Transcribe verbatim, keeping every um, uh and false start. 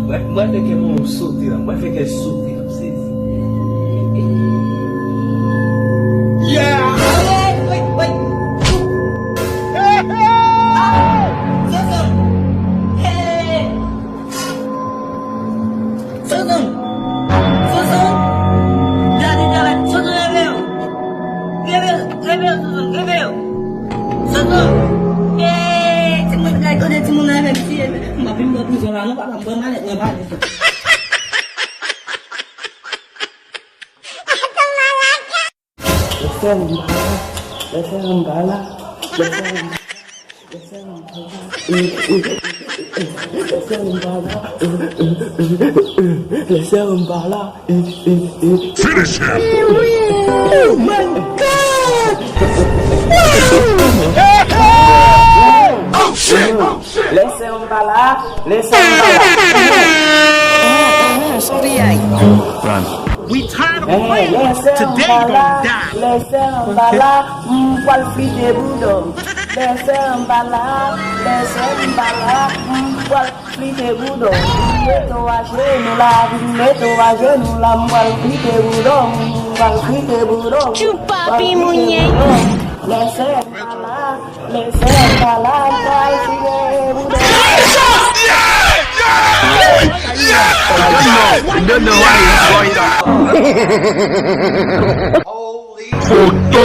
Mwen, mwen fè kè mwen sote la, mwen fè kè sote la, m sezi. Yeah! Wait, wait, wait! Ah! Soso! Hey! Soso! Soso! Gade travay! Soso, reve yo! Reve yo! Reve yo, Soso! Reve yo! Soso! Hey! Timoun, gade kote timoun nan avè m tiye. M pa vin bò prizon la, non, papa, m pran malèt mwen pale. Lè sè m pa la, lè sè m pa la, lè sè m, lè sè m pa la, lè sè m pa la, lè sè m pa la. Finish him! Oh my God! Oh shit! Lè sè m pa la, lè sè m pa la. Son piyay. Run. We tired of complaining. Today you gonna die. Lè sè m pa la, m pral flite bouda w. Lè sè m pa la, lè sè m pa la, m pral flite bouda w. Mete w ajenou la, vin mete w ajenou la, m pral flite bouda w, m pral flite bouda w. Tchou papi mounye. Lè sè m pa la, lè sè m pa la, m pral flite bouda w. You don't know why he's going. Foto